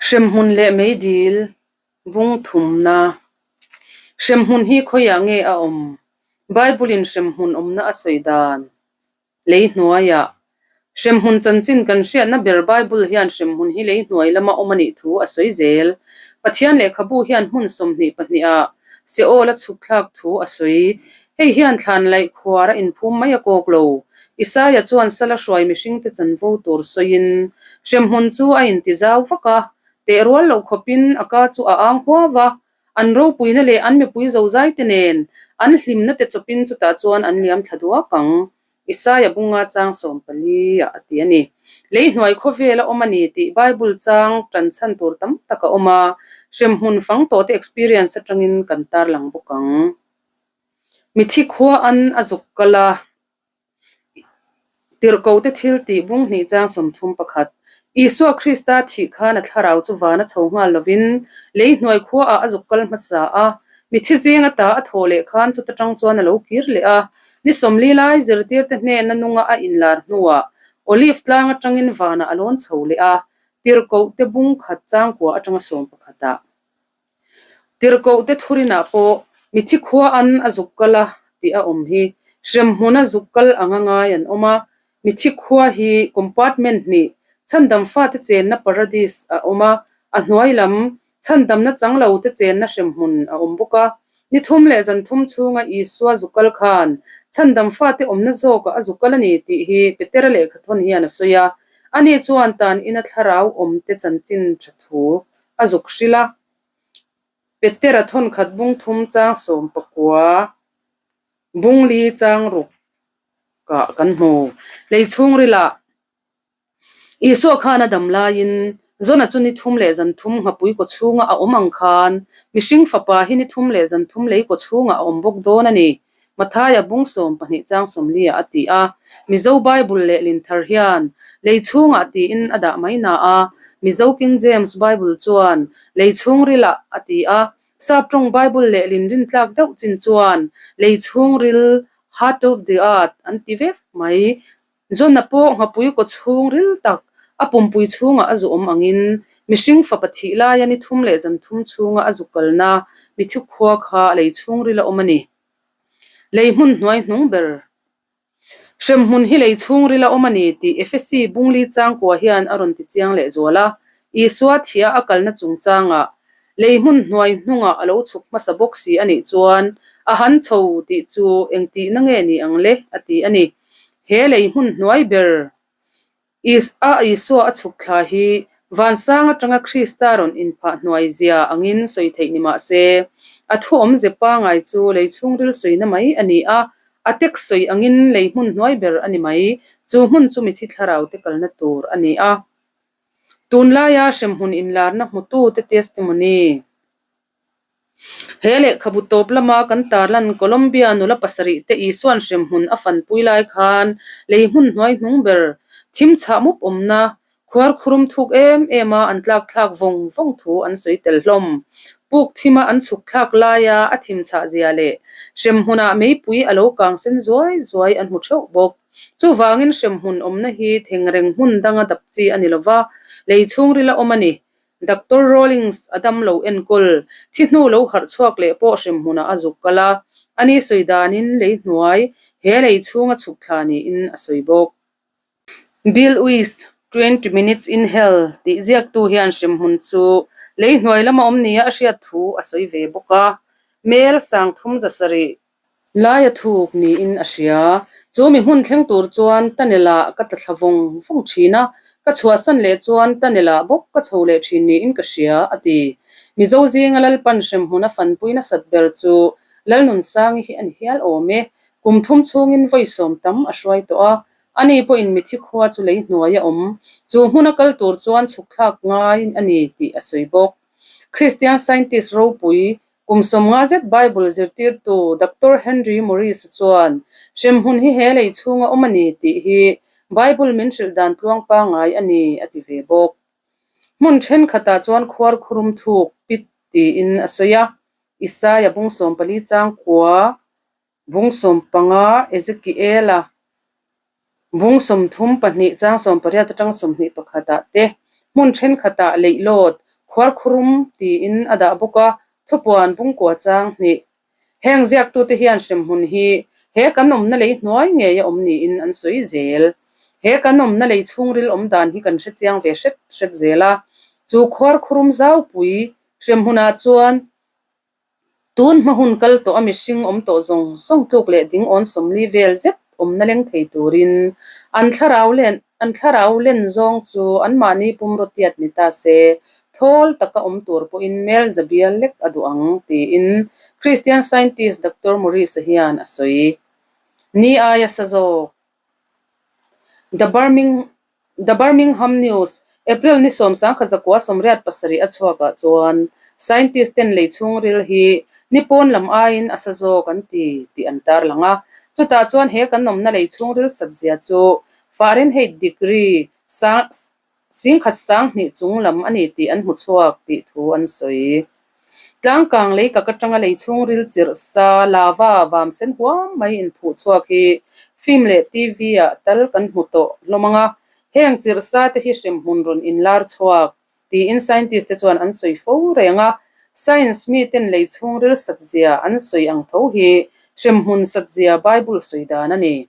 Hremhmun leh meidil bung thumna. Hremhmun hi khawiah nge a awm? Bible-in hremhmun awmna a sawi dan lei hnuaiah. Hremhmun chanchin kan hriatna ber Bible hian hremhmun hi lei hnuai lama awm a nih thu a sawi zel. Pathian lehkhabu hian hmun 22ah Seol a chhuk thlak thu a sawi. Hei hian thlan laih khuar a inphum mai a kawk lo. Isaia chuan sala hruai mihringte chanvo tur sawiin hremhmun chu a intizau vak a, teh rual loh khawpin a ka chu a ang huau a, an ropuina leh an mipui zozaite nen an hlimna te chawpin chutah chuan an liam thla duak ang. Isaia bunga chang 14 ah a ti a ni. Lei hnuai khawvel a awm a ni tih Bible chang tan chhan tur tam tak a awm a, hremhmun fang tawhte experience atangin kan tarlang bawk ang. Mithi khua an a zuk kal a, Tirhkohte thil tih bung hnih chang 31. Isua Krista thih khan a thlarau chu van a chho nghal lovin lei hnuai khuaah a zuk kal hmasa a, mithi zing ata a thawh leh khan chuta tang chuan a lo kir leh a. Ni 40 lai zirtirte hnena nunga a inlar hnuah Olive tlang atangin vanah a lawn chho leh a, Tirhkohte bung khat chang kua atanga 11 ah. Tirhkohte thurinah pawh mithi khua an a zuk kal a tih a awm hi. Hremhmun a zuk kal anga ngai an awm a, mithi khua hi compartment hnih, chhandam fate chenna paradis a awm a, a hnuai lam chhandamna chang lo te chenna hremhmun a awm bawk a. Ni thum leh zan thum chhunga Isua zuk kal khan chhandam fate awmna zawkah a zuk kal a ni tih hi Petera lehkhathawn hian a sawi a. Ani chuan tan ina thlarau awmte chanchin tha thu a zuk hrilh a, Petera thawnkhat bung thum chang 19, bung li chang ruk ah kan hmu. Lei chhungrilah Isua khan a dam laiin Jona chu ni thum leh zan thum nghapui kaw chhunga a awm ang khan mihring fapa hi ni thum leh zan thum lei kaw chhungah a awm bawk dawn a ni. Mathaia bung 12 chang 40 ah a ti a, Mizo Bible lehlin thar hian lei chhungah tiin a dah mai na a, Mizo King James Bible chuan lei chhungrilah a ti a, Sap tawng Bible lehlin rintlak deuh chin chuan lei chhungril, heart of the earth, an ti vek mai. Jona pawh nghapui kaw chhungril tak a pumpui chhungah a zu awm angin mihring fapa thih laia ni thum leh zan thum chhunga a zu kalna mithu khua kha lei chhungril a awm a ni. Lei hmun hnuai hnung ber. Hremhmun hi lei chhungril a awm a ni tih Efesi bungli changkua hian a rawn ti chiang leh zual a. Isua thia a kalna chungchangah lei hmun hnuai hnungah a lo chhuk hmasa bawk si a nih chuan a han chho tih chu engtihna nge ni ang le a ti a ni. He lei hmun hnuai ber A Isua a chhuk thla hi vansang atanga Krista rawn inphah hnuai zia angin sawi theih ni mah se, a thu awmze pangai chu lei chhungril sawina mai a ni a, a tek sawi angin lei hmun hnuai ber a ni mai, chu hmun chu mithi thlarau te kalna tur a ni a. Tunlaia hremhmun inlarna hmutute testimony. He lehkhabu tawp lama kan tarlan Colombia nula pasarih te Isuan hremhmun a fanpui lai khan lei hmun hnuai hnung ber thim chhah mup awmna khuar khurum thuk em em a an tlak thlak vawng vawng thu an sawi tel hlawm. Puk thima an chhuk thlak laia a thim chhah zia leh hremhmunah meipui a lo kang sen zuai zuai an hmu theuh bawk. Chuvangin hremhmun awmna hi thengreng hmun danga dap chi a ni lova, lei chhungrila awm a ni. Doctor Rawlings a dam lo enkawl, thi hnu lo harh chhuak leh pawh hremhmunah a zuk kal a, ani sawi danin lei hnuai he lei chhunga chhuk thla niin a sawi bawk. Bill Wiese, 20 Minutes in Hell tih ziaktu hian hremhmun chu lei hnuai lama awm nia a hriat thu a sawi ve bawk a, Mel 3700 Lai a thuk niin a hria. Chu mi hmun thleng tur chuan tunnel-ah ka tla thla vawng vawng thin a, ka chhuahsan leh chuan tunnel-ah bawk ka chho leh thin niin ka hria, a ti. Mizo zinga Lalpan hremhmun a fanpui nasat ber chu Lalnunsangi hi a ni hial awm e. Kum thum chhungin vawi sawm tam a hruai tawh a, ani pawhin mithi khua chu lei hnuai a awm. Chu hmuna kal tur chuan chhuk thlak ngai a ni tih a sawi bawk. Kristian scientist ropui Kum 50 zet Bible zirtirtu Doctor Henry Morris-a chuan, Hremhmun hi he lei chhunga awm a ni tih hi Bible min hrilh dan tluang pangngai a ni, a ti ve bawk. Hmun thenkhatah chuan khuar khurum thuk pit tiin a sawi a, Isaia bung 14 chang kua Bung 15 Ezekiela bung 32 chang 18 atang 21 ah te hmun thenkhatah leihlawt. Khuarkhurum tiin a dah bawk a, thupuan bungkua chang hnih. Heng ziaktute hian hremhmun hi he kan awmna lei hnuai ngei a awm niin an sawi zel. He kan awmna lei chhungril awm dan hi kan hrechiang ve hret hret zel a, chu khuarkhurum zaupui hremhmunah chuan Tun hma hun kal tawh a mihring awm tawh zawng zawng tluk leh ding awn 40 vel zet awmna leng thei turin an thlarau len an thlarau len zawng chu anmahni pumraw tiat ni ta se, thawl taka awm tur pawhin mel za bial lek a duh ang, tiin Christian Scientist Doctor Morris-a hian a sawi. Ni aia sa zawk. The Birming The Birmingham News, April ni 1987 a chhuakah chuan scientist ten lei chhungril hi ni pawn lam aiin a sa zawk an ti tih an tarlang a. Chutah chuan he kan awmna lei chhungril sat zia chu Fahrenheit degree sang Singkhat 2000 chung lam a ni tih an hmu chhuak tih thu an sawi. Tlangkang lei kak atanga lei chhungril chirh sa, lava, vam sen huam mai inphuh chhuak hi film leh TV ah tal kan hmu tawh hlawm ang a, heng chirh sa te hi hremhmun rawn inlar chhuak tiin scientist te chuan an sawi fo reng a, science miten lei chhungril sat zia an sawi ang tho hi hremhmun sat zia Bible sawi dan a ni.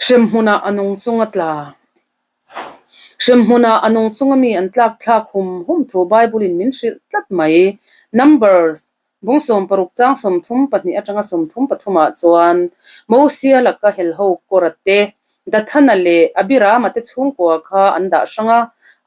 Hremhmunah a nung chung a tla. Hremhmunah a nung chunga mi an tlak thlak hum hum thu Bible-in min hrilh tlat mai. Numbers, bung 60 chang 32 atanga 33 ah chuan Mosia laka helho Kora te, Dathana leh Abirama te chhungkua kha an dah hrang a,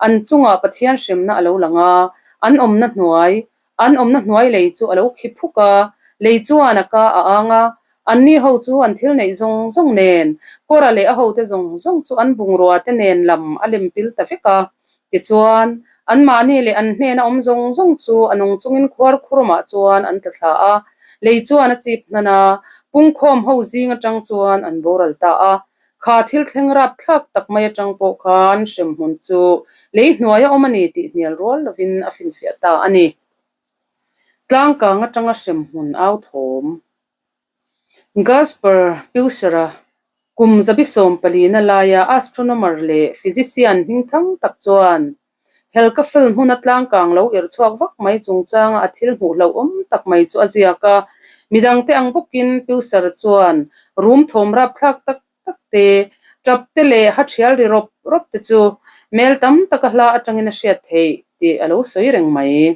an chungah Pathian hremna a lo lang a, an awmna hnuai An awmna hnuai lei chu a lo khi phuk a, lei chuan a ka a ang a. Anni ho chu an thil neih zawng zawng nen, Kora leh a hote zawng zawng chu an bungrua te nen lam a lem pil ta vek a. Tichuan, anmahni leh an hnena awm zawng zawng chu a nung chungin khuar khurumah chuan an tla thla a, lei chuan a chip hnan a, pungkhawm ho zing atang chuan an boral ta a. Kha thil thleng rap thlak tak mai atang pawh khan hremhmun chu lei hnuai a awm a ni tih hnial rual lovin a finfiah ta a ni. Tlangkang atanga hremhmun au thawm. Gaspar Piuscher-a kum zabi 14 laia astronomer leh physician hmingthang tak chuan Helkafel hmuna tlangkang lo irh chhuak vak mai chungchanga a thil hmuh hlauhawm tak mai chu a ziak a. Midangte ang bawkin Piuscher chuan rum thawm rapthlak tak tak te, tap te leh ha thial ri rawp rawp te chu mel tam taka hla atangin a hriat theih tih a lo sawi reng mai.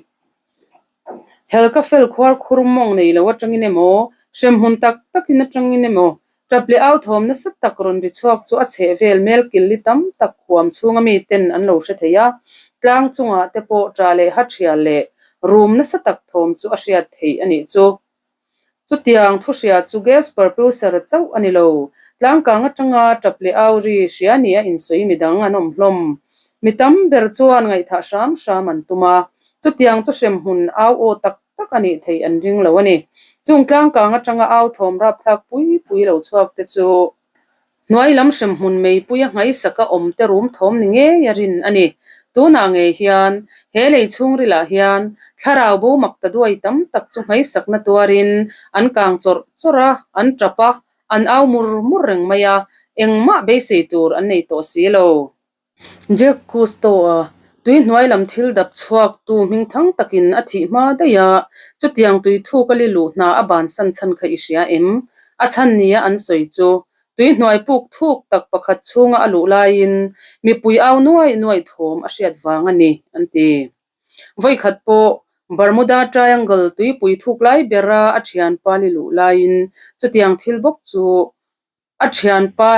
Helkafel khuar khur mawng nei lo atangin emaw, hremhmun tak takin atangin emaw, tap leh au thawm nasa tak rawn ri chhuak chu a chheh vel mel kil li tam tak huam chhunga mi ten an lo hre thei a, tlang chungah te pawh ṭah leh ha ṭhial leh rum nasa tak thawm chu a hriat theih a nih chu. Chutiang thu hria chu Gasper Pulser chauh a ni lo. Tlangkang atanga tap leh au ri hria nia insawi midang an awm hlawm. Mi tam ber chuan ngaihthah hram hram an tum a, chutiang chu hremhmun au aw tak tak a nih theih an ring lo a ni. Chung tlangkang atanga au thawm rapthlak pui pui lo chhuak te chu Hnuai lam hremhmun meipuia nghaisaka awm te rum thawm ni ngei a rin a ni. Tunah ngei hian, he lei chhungrilah hian thlarau bo mak ta duai tam tak chu nghaisakna tuarin an kang chawrh chawrh a, an tap a, an au mur mur reng mai a, engmah beisei tur an nei tawh si lo. Jack Cousteau-a tui hnuai lam thil dap chhuaktu hmingthang takin a thih hma daih a, chutiang tui thuk a li luh hna a bansan chhan kha i hria em? A chhan nia an sawi chu, tui hnuai puk thuk tak pakhat chhunga a luh laiin mipui au nuai nuai thawm a hriat vang a ni, an ti. Vawikhat pawh Bermuda Triangle tuipui thuk lai bera a thianpa li luh laiin chutiang thil bawk chu A thianpa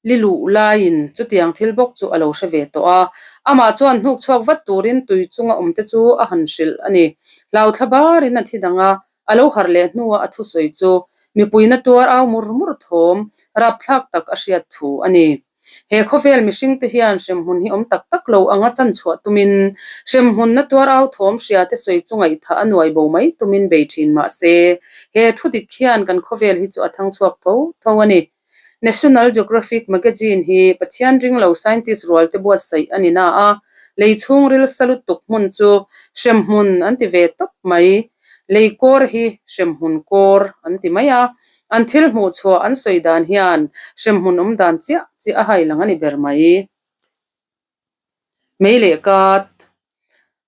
li luh laiin chutiang thil bawk chu a lo hre ve tawh a, amah chuan hnuk chhuak vat turin tui chunga awmte chu a han hrilh a ni. Hlauthla barin a thi dang a, a lo harh leh hnuah a thusawi chu mipuina tuar au mur mur thawm rapthlak tak a hriat thu a ni. He khawvel mihringte hian hremhmun hi awm tak tak lo anga chan chhuah tumin hremhmunna tuar au thawm hriate sawi chu ngaihthah a nuai bo mai tumin bei thin mah se, he thu dik hian kan khawvel hi chu a thang chhuak tho tho a ni. National Geographic magazine hi Pathian ring lo scientist rual te buatsaih a ni na a, lei chhungril sa lutuk hmun chu hremhmun an ti ve tawp mai. Lei kawr hi hremhmun kawr an ti mai a, an thil hmuh chhuah an sawi dan hian hremhmun awm dan chiah chiah a hai lang a ni ber mai. Mei leh kat.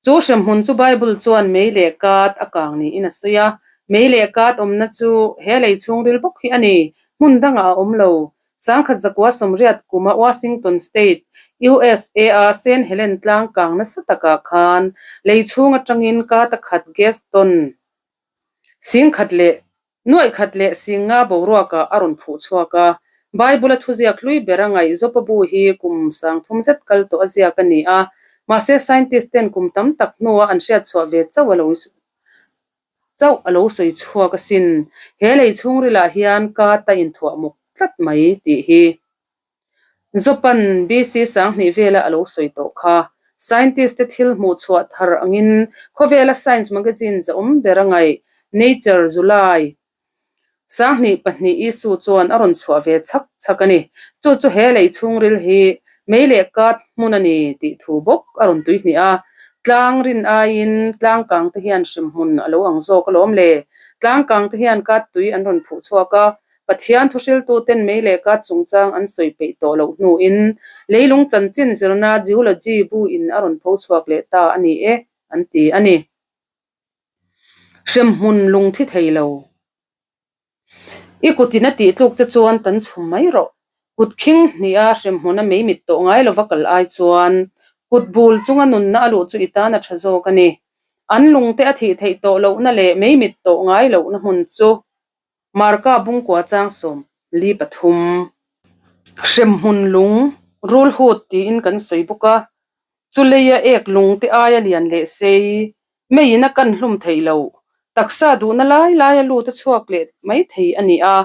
Chu hremhmun chu Bible chuan mei leh kat a kang niin a sawi a. Mei leh kat awmna chu he lei chhungril bawk hi a ni, hmun dangah a awm lo. Sangkhat zakua sawmriat kuma Washington State, USA a Saint Helen tlang kang nasa takah khan lei chhung atangin kat a khat gas ton singkhat leh Nuaih khat leh Singa boruakah a rawn phuh chhuak a. Bible-a thuziak hlui ber a ngaih Jopa bu hi kum sangthum zet kal tawh a ziak a ni a. Mahse scientist ten kum tam tak hnua an hriat chhuah ve chauh a lo chauh a lo sawi chhuak asin. He lei chhungrilah hian ka ta inthuah muk tlat mai tih hi. Jopan BC 2000 vela a lo sawi tawh kha. Scientist te thil hmuh chhuah thar angin khawvela science magazine zahawm ber a ngaih Nature July 2002 issue chuan a rawn chhuah ve chhak chhak a ni. Chu chu he lei chhungril hi mei leh kat hmun a ni tih thu bawk a rawn tuihnih a. Tlang rin aiin tlangkang te hian hremhmun a lo ang zawk alawm le. Tlangkang te hian kat tui an rawn phuh chhuak a, Pathian thuhriltuten mei leh kat chungchang an sawi peih tawh loh hnuin leilung chanchin zirna Geology bu-in a rawn pho chhuak leh ta a ni e, an ti a ni. Hremhmun lungthi thei lo. I kutin a tih tluk che chuan tan chhum mai rawh. Kut khing hniha hremhmun a mei mit tawh ngai lova kal ai chuan kut bul chunga nunna a luh chu i tan a tha zawk a ni. An lungte a thih theih tawh lohna leh mei mit tawh ngai lohna hmun chu Marka bungkua chang 43. Hremhmun lung, rulhut tiin kan sawi bawk a, chu leia ek lung te aia lian leh sei, meiin a kan hlum theih loh, taksa duhna lai laia lut a chhuak leh mai thei a ni a,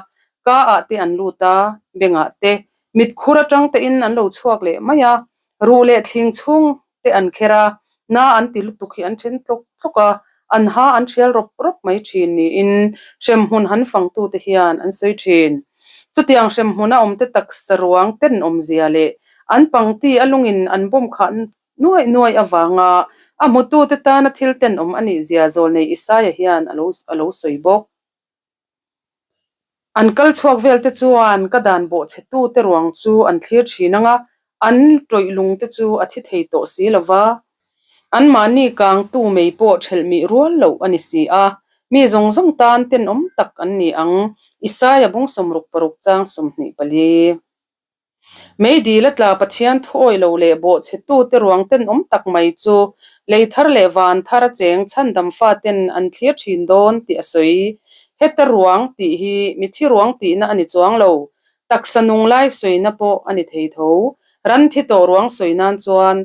ka ah te an lut a, bengah te, mitkhur atang tein an lo chhuak leh mai a, ruh leh thling chhung te an kher a, na an ti lutuk hi an then tlawk tlawk a, an ha an thial rawp rawp mai thin niin hremhmun han fangtute hian an sawi thin. Chutiang hremhmun a awmte taksa ruang tenawmzia leh an pangti a lungin an bawm khah nuaih nuaih avanga a hmutute tana thil tenawm a nihzia zawlnei Isaia hian a lo a lo sawi bawk. An kal chhuak vel te chuan ka dan bawh chhe tu te ruang chu an thlir thin ang a, an tawih lung te chu a thi thei tawh si lo va. Anmahni kang tu mei pawh thelh mih rual loh a ni si a, mi zawng zawng tan tenawm tak an ni ang, Isaia bung 66 chang 24. Meidil a tla Pathian thuawi lo leh bawhchhetute ruang tenawm tak mai chu lei thar leh van thar a cheng chhandam faten an thlir thin dawn tih a sawi. Heta ruang tih hi mithi ruang tihna a ni chuang lo. Taksa nung lai sawina pawh a ni thei tho. Ran thi tawh ruang sawi nan chuan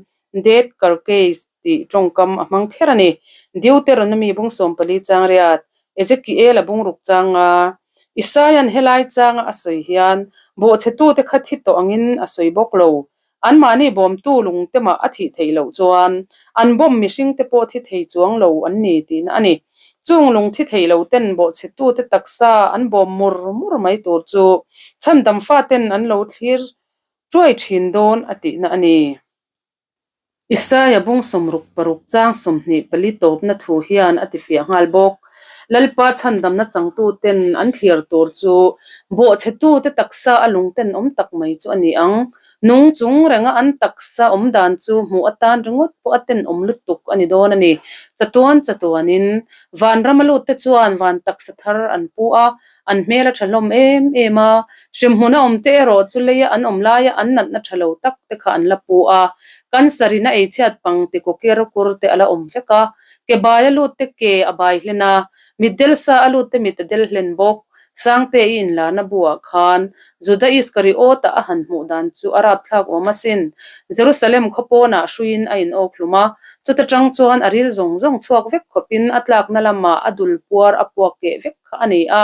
dead carcase tih tawngkam a hmang kher a ni. Deuteronomy bung 14 chang riat Ezekiel-a bungruk changa Isaia'n helai changa a sawi hian bawhchhetute kha thi tawh angin a sawi bawk lo. Anmahni bawmtu lungte mah a thih theih loh chuan an bawm mihringte pawh thi thei chuang lo an ni tihna a ni. Chung lung thi thei lo ten bawhchhetute taksa an bawm mur mur mai tur chu chhandam faten an lo thlir tuai thin dawn a tihna a ni. Isaia bung 66 chang 24 tawpna thu hian a tifiah nghal bawk. Lalpa chhandamna changtuten an thlir tur chu bawhchhetute taksa a lungtenawm tak mai chu a ni ang. Nung chung renga an taksa awm dan chu hmuh atan ringawt pawh a tenawm lutuk a ni dawn a ni. Chatuan chatuanin vanram a lutte chuan van taksa thar an pu a, An hmel a tha hlawm em em a, hremhmun a awm te erawh chu leia an awm laia an natna tha lo tak te kha an la pu a, cancer in a ei chhiat pang ti kawker kur te a la awm vek a, ke bai a lut te ke a bai hlen a, mit del sa a lut te mit a del hlen bawk. Sangte i inlarna buah khan Juda Iskariota a han hmuh dan chu a rapthlak awm asin. Jerusalem khaw pawnah hruiin a in awk hlum a, chuta tang chuan a ril zawng zawng chhuak vek khawpin a tlakna lamah a dul puar a puak keh vek kha a ni a,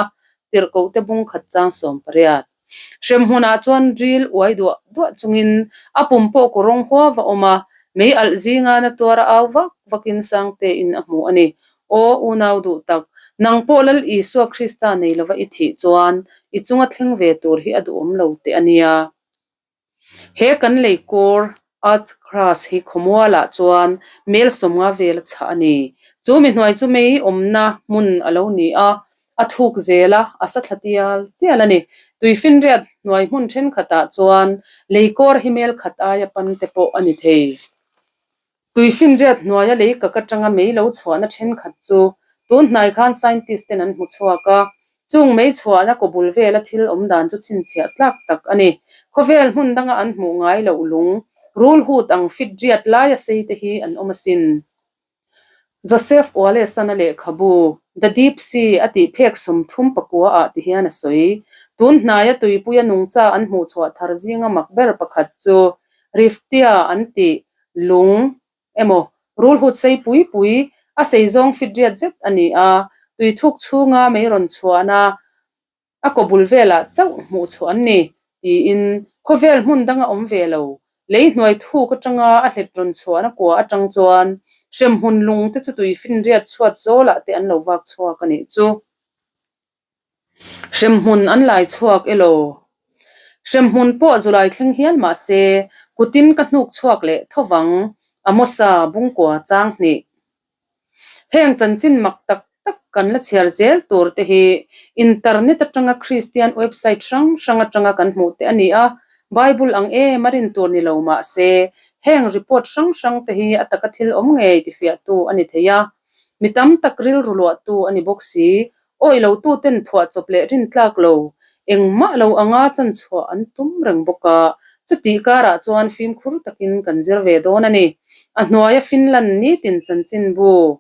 tirhkohte bung khat chang 18. Hremhmunah chuan ril uai duah duah chungin a pum pawh kaw rawng huau a awm a, mei alh zinga na tuar a au vak vakin Sangtein a hmu a ni. Aw unau duh tak, nang pawh Lal Isua Krista nei lova i thih chuan i chunga thleng ve tur hi a duhawm lo teh a nia. He kan lei kawr, earth crust, hi khawmualah chuan mel 50 vel a chhah a ni. Chu mi hnuai chu mei awmna hmun a lo ni a, a thuk zel a, a sa thla tial tial a ni. Tuifinriat hnuai hmun thenkhatah chuan lei kawr hi mel khat aia pan te pawh a ni thei. Tuifinriat hnuaia lei kak atanga mei lo chhuahna thenkhat chu tun hnai khan scientist ten an hmu chhuak a, chung mei chhuahna kawbul vela thil awm dan chu chhinchhiah tlak tak a ni. Khawvel hmun danga an hmuh ngai loh lung, rulhut ang fit riat laia sei te hi an awm asin. Joseph Wallace-an a lehkhabu The Deep Sea a tih phek 39 ah ti hian a sawi. Tun hnaia tuipuia nungcha an hmuhchhuah thar zinga mak ber pakhat chu Riftia an tih lung emaw rulhut sei pui pui a sei zawng fit riat zet a ni a, tuithuk chhunga mei rawn chhuahna A kaw bul velah chauh hmuh chhuah an ni, tiin khawvel hmun danga awm ve lo, lei hnuai thuk atanga a hlet rawn chhuahna kua atang chuan hremhmun lung te chu tui finriat chhuat zawlah te an lo vak chhuak a nih chu. Hremhmun an lai chhuak elaw? Hremhmun pawh Zulai thleng hial mah se, kutin ka hnuk chhuak leh tho vang, Amosa bungkua chang hnih. Heng chanchin mak tak tak kan la chhiar zel tur te hi internet atanga Kristian website hrang hrang atanga kan hmuh te a ni a, Bible ang em a rin tur ni lo mah se heng report hrang hrang te hi a taka thil awm ngei tifiahtu a ni thei a, mi tam tak rilru luahtu a ni bawk si, awih lo tuten phuahchawp leh rintlak lo engmah lo anga chanchhuah an tum reng bawk a, chutih karah chuan fimkhur takin kan zir ve dawn a ni. A hnuaia Finland nitin chanchinbu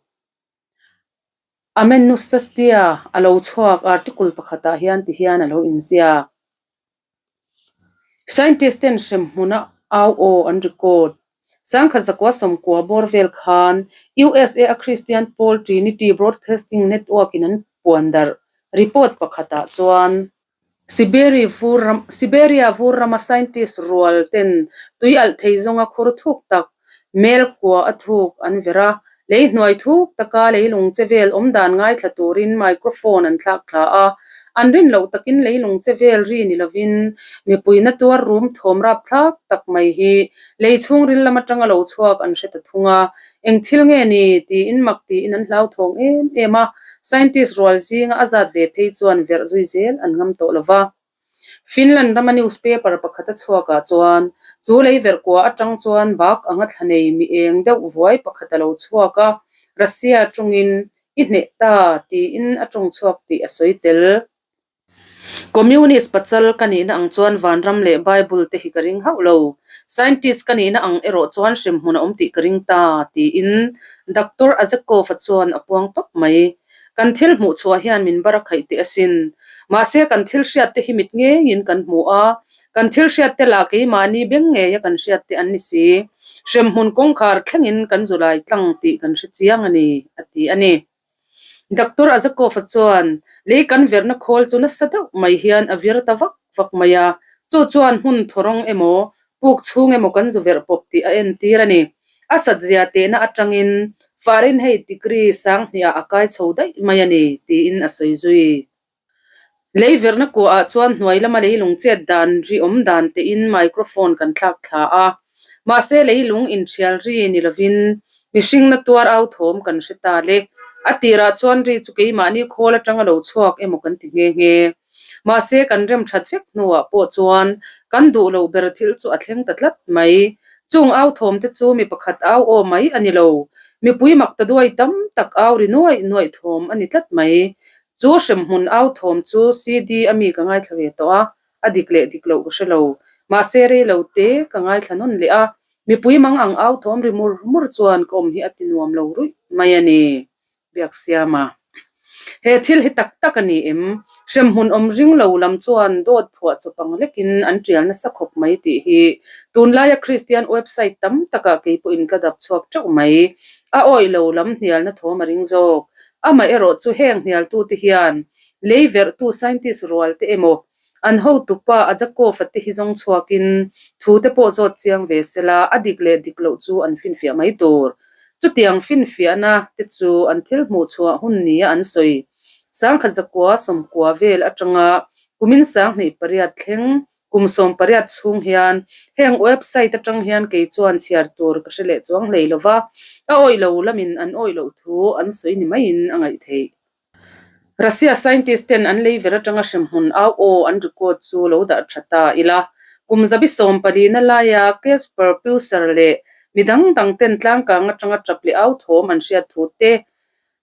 Amenussastia a lo chhuak article pakhatah hian ti hian a lo inziak. Scientist ten hremhmuna au aw an record. Sangkhat zakua 90 bawr vel khan USA a Christian pawl Trinity Broadcasting Network in an puan darh report pakhatah chuan, Siberia vur rama scientist rual ten tui alh thei zawnga khur thuk tak Mel kua a thuk an ver a, lei hnuai thuk taka leilung che vel awm dan ngaithla turin microphone an thlak thla a, an rin loh takin leilung che vel ri ni lovin mipui na tuar rum thawm rap thlak tak mai hi lei chhungril lam atanga lo chhuak an hre ta thung a, eng thil nge ni tiin mak tiin an hlauthawng em em a, scientist rual zinga a zat ve phei chuan verh zui zel an ngam tawh lova. Finland rama newspaper pakhat a chhuakah chuan chu lei verh kua atang chuan bak anga thla nei mi eng deuh vuai pakhat a lo chhuak a, Russia tawngin i hneh ta tiin a tawng chhuak tih a sawi tel. Communist pachal ka nihna ang chuan vanram leh Bible te hi ka ring hauh lo. Scientist ka nihna ang erawh chuan hremhmun a awm tih ka ring ta tiin Doctor Azekov-a chuan a puang tawp mai. Kan thil hmuh chhuah hian min bar a khaih teh asin. Mahse kan thil hriat te hi mit ngeiin kan hmu a, kan thil hriat te lah keimahni beng ngeia kan hriat te an ni si. Hremhmun kawngkhar thlengin kan zulai tlang tih kan hre chiang a ni, a ti a ni. Doctor Azakov-a chuan lei kan verhna khawl chu nasa deuh mai hian a vir ta vak vak mai a, chu chuan hmun thawrawng emaw Puk chhung emaw kan zu verh pawp tih a entir a ni. A satzia tehna atangin Fahrenheit degree 2000 ah a kai chho daih mai a ni, tiin a sawi zui. Lei verhna kuahah chuan hnuai lama leilung chet dan ri awm dan tein microphone kan thlak thla a. Mahse leilung inthial ri ni lovin mihring na tuar au thawm kan hre ta le. A tirah chuan ri chu keimahni khawl atanga lo chhuak emaw kan ti nghe nghe. Mahse, kan rem that vek hnuah pawh chuan kan duh loh ber thil chu a thleng ta tlat mai. Chung au thawm te chu mi pakhat au aw mai a ni lo. Mipui mak ta duai tam tak au ri nuaih nuaih thawm a ni tlat mai. Chu hremhmun au thawm chu CD a mi ka ngaithla ve tawh a, a dik leh dik loh ka hre lo. Mahse, rei lo te ka ngaithla nawn leh a, mipui mang ang au thawm ri mur mur chuan ka awm hi a ti nuam lo ruih mai a ni. Biak siam a. He thil hi tak tak a ni em? Hremhmun awm ring lo lam chuan dawt phuah chawp ang lekin an tial nasa khawp mai tih hi tunlaia Kristian website tam takah kei pawhin ka dap chhuak teuh mai. A awih lo lam hnialna thawm a ring zawk. Amaherawh chu heng hnialtute hian lei verhtu scientist rual te emaw An hotupa Ajakov-a te hi zawng chhuakin thu te pawh zawt chiang ve sela, a dik leh dik loh chu an finfiah mai tur. Chutiang finfiahna te chu an thil hmuh chhuah hun nia an sawi. 1990 vel atanga kumin 2008 thleng kum 18 chhung hian heng website atang hian kei chuan chhiar tur ka hre leh chuang hlei lova, a awih lo lamin an awih loh thu an sawi ni maiin a ngaih theih. Russia scientist ten an lei ver atanga hremhmun au aw an record chu lo dah tha ta ila. Kum zabi 14 na laia Kasper Peuser leh Mi dang dang ten tlangkang atanga tap leh au thawm an hriat thu te,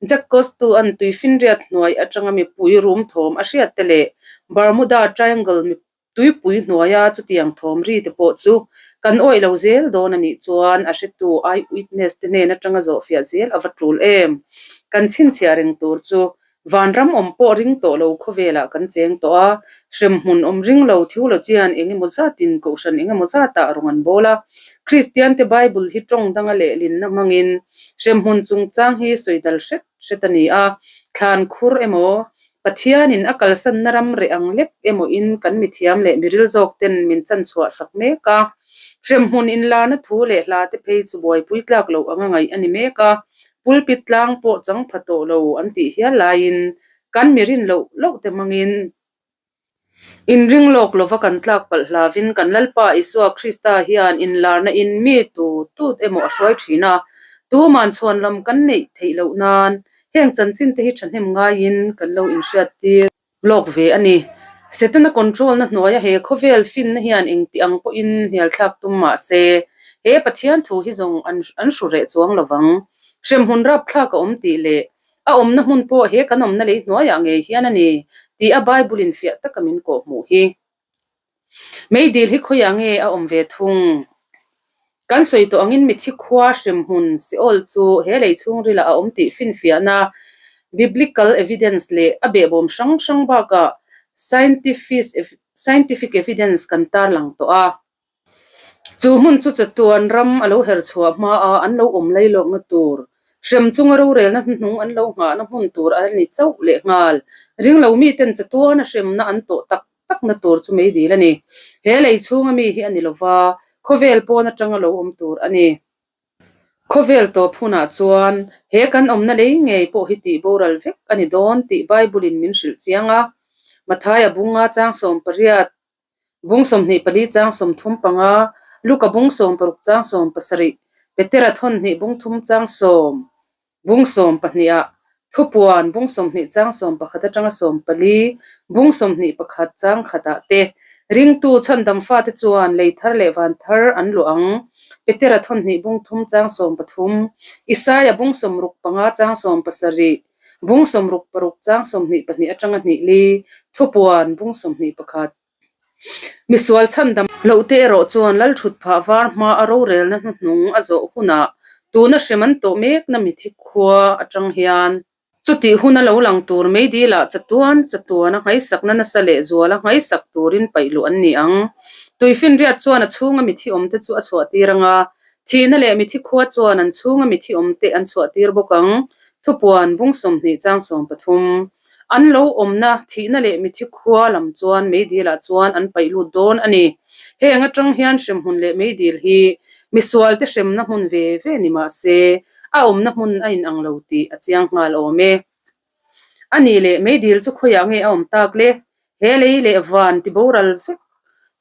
Jack Cousteau-a'n tuifinriat hnuai atanga mipui rum thawm a hriat te leh Bermuda Triangle Tuipui hnuaia chutiang thawm ri te pawh chu kan awih lo zel dawn a nih chuan a hretu eyewitness te hnen atanga zawhfiah zel a va tul em? Kan chhinchhiah reng tur chu vanram awm pawh ring tawh lo khawvelah kan cheng tawh a, hremhmun awm ring lo theologian eng emaw zatin kohhran eng emaw zatah rawn an bawl a. Kristian te Bible hi tawng danga lehlinna hmangin hremhmun chungchang hi sawi dal hret hret a ni a, thlan khur emaw Pathianin a kalsanna ram reh ang lek emaw in kan mithiam leh miril zawk ten min chan chhuah sak mek a. Hremhmun inlarna thu leh hla te phei chu buaipui tlak loh anga ngaih a ni mek a, pulpit tlang pawh chang pha tawh lo an tih hial laiin kan mirin loh loh te hmangin Inring lawk lova kan tlak palh hlavin kan Lalpa Isua Krista hian inlarna in mi tu tut emaw a hruai thin a, tuman chhuan lam kan neih theih loh nan heng chanchin te hi thahnem ngaiin kan lo inhriat tir lawk ve a ni. Setana control na hnuaia he khawvel finna hian engti ang pawhin hnialthlak tum mah se, he Pathian thu hi zawng an an hru reh chuang lovang. Hremhmun rapthlak a awm tih leh A awmna hmun pawh he kan awmna lei hnuaiah ngei hian a ni tih a Bible-in fiah taka min kawh hmuh hi. Meidil hi khawiah nge a awm ve thung? Kan sawi tawh angin mithi khua hremhmun Seol chu he lei chhungrilah a awm tih finfiahna Biblical evidence leh a behbawm hrang hrang bakah scientific evidence kan tarlang tawh a. Chu hmun chu chatuan ram a lo her chhuah hmaa an lo awm lailawkna tur, hrem chunga rorelna hnuhnung an lo nghahna hmun tur a ni chauh lehnghal. Ringlo miten chatuana hremna an tawh tak takna tur chu meidil a ni. He lei chhunga mi hi a ni lova, khawvel pawn atanga lo awm tur a ni. Khawvel tawp hunah chuan he kan awmna lei ngei pawh hi tih boral vek a ni dawn tih Bible-in min hrilh chiang a. Mathaia bunga chang 18. Bung 24 chang 35, Luka bung 16 chang 17, Petera thawn hnih bung thum chang sawm, bung 12 ah, Thupuan bung 20 chang 11 atanga 14, bung 21 chang khat ah te ringtu chhandam fate chuan lei thar leh van thar an luah ang. Petera thawn hnih bung thum chang 13, Isaia bung 65 chang 17, Bung 66 chang 22 atanga hnih li, Thupuan bung 21. Misual chhandam loh te erawh chuan Lalthut phah var hma a rorelna hnuhnung a zawh hunah tuna hrem an tawh mekna mithi khua atang hian chutih hun a lo lang tur meidilah chatuan chatuan a nghaisakna nasa leh zual a nghaisak turin paih luh an ni ang. Tuifinriat chuan a chhunga mithi awmte chu a chhuahtir anga Thihna leh mithi khua chuan an chhunga mithi awmte an chhuahtir bawk ang. Thupuan bung 20 chang 13. An lo awmna thihna leh mithi khua lam chuan meidilah chuan an paih lut dawn a ni. Heng atang hian hremhmun leh meidil hi misualte hremna hmun ve ve ni mah se, a awmna hmun a inang lo tih a chiang nghal awm e. A nih leh meidil chu khawiah nge a awm tak le? He lei leh van ti boral vek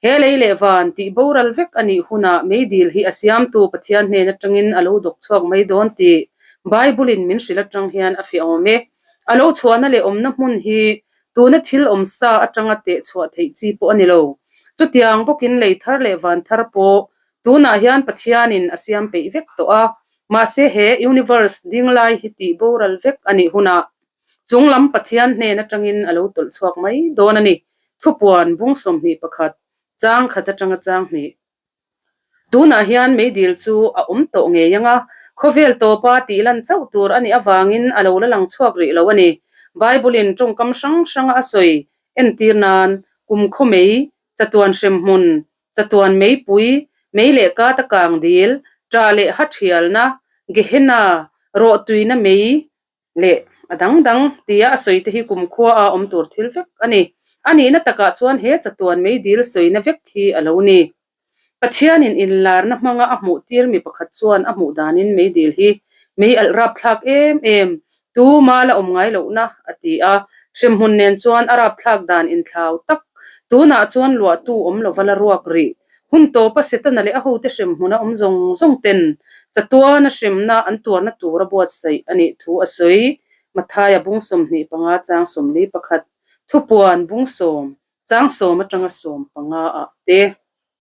He lei leh van tih boral vek a nih hunah meidil hi a siamtu Pathian hnen atangin a lo dawk chhuak mai dawn tih Bible-in min hrilh atang hian a fiah awm e. A lo chhuahna leh awmna hmun hi tuna thil awm sa atanga teh chhuah theih chi pawh a ni lo. Chutiang bawkin lei thar leh van thar pawh tunah hian Pathianin a siam peih vek tawh a, Mahse he universe ding lai hi tih boral vek a nih hunah chung lam Pathian hnen atangin a lo tawlh chhuak mai dawn a ni. Thupuan bung 21, chang khat atanga chang hnih. Tunah hian meidil chu a awm tawh ngei ang a, khawvel tawpa tih lan chauh tur a nih avangin a lo la lang chhuak rih lo a ni. Bible-in tawngkam hrang hranga a sawi entir nan kumkhaw mei, chatuan hremhmun, Chatuan meipui, mei leh kat a kang dil, ṭah leh ha ṭhialna, Gehenna, rawhtuina mei leh a dang dang tia a sawi te hi kumkhua a awm tur thil vek a ni. A nihna takah chuan he chatuan mei dil sawina vek hi a lo ni. Pathianin inlarna hmanga a hmuh tir mi pakhat chuan a hmuh danin mei dil hi mei alh rapthlak em em, Tuma la awm ngai lohna, a ti a. Hremhmun nen chuan a rapthlak dan inthlau tak. Tunah chuan luahtu awm lova la ruak rih. Hun tawpa Setana leh a hote hremhmuna awm zawng zawng ten chatuana hremna an tuarna tura buatsaih a nih thu a sawi. Mathaia bung 25 chang 41, Thupuan bung sawm chang sawm atanga 15 ah te.